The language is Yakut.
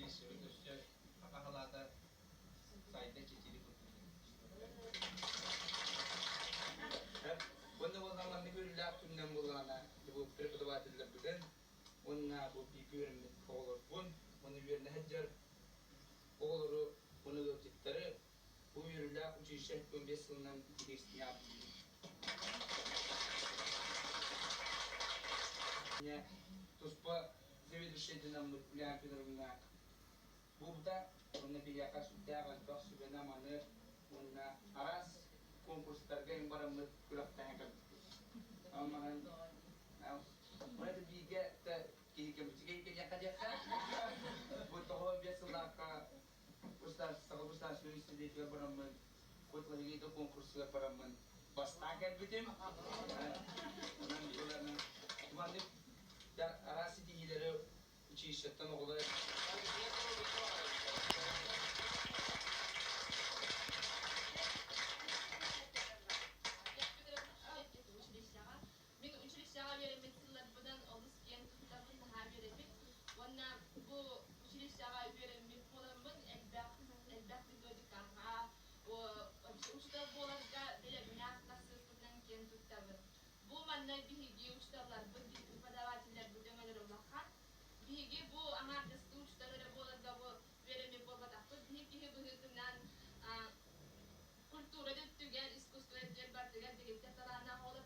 Училищебыт өссө саха халаата сайда чэчири курдук. Уонна буоллаҕына маннык үөрүүлээх күнүнэн буоллаҕына бу преподавателлэрбитин уонна бу бииргэ үөрэммит оҕолорбун уонна үөрэнэ сылдьар оҕолору уонна ыалдьыттары бу үөрүүлээх училище 15 сылынан Туспа заведующайданаммыт Ульяна Федоровна буолбута уонна биһиэхэ сүрдээх элбэх сүбэни-аманы уонна араас конкурстарга иҥ бараммыт күрэхтэһэн кэлбиппит. Онон это бииргэ киһи кэмчигэ кэлиэххэ диэххэ. Бу 95 сыллаахха Саха государственнай университетыгар бараммын, Кот конкурсугар бараммын бастаан кэлбитим. Онон маннык араас ситиһиилэри училищеттан оҕолор Мин училищеҕа үөрэммит сылларбынан олус киэн туттабын, наһаа үөрэбин. Уонна бу училищеҕа үөрэммит буоламмын элбэх элбэх методикаҕа, учуутал буоларга бэлэмнээх тахсыыппытынан киэн туттабын. Бу манна биһиги учууталларбыт, преподавателлэрбит өҥөлөрө улахан. Биһиги бу аҥаардастыы учуутал эрэ буоларга бу үөрэммит буолбатахпыт. Биһиги киһи быһыытынан культура да өттүгэр, искусство өттүгэр барытыгар дэгиттэр талааннаах оҕолор.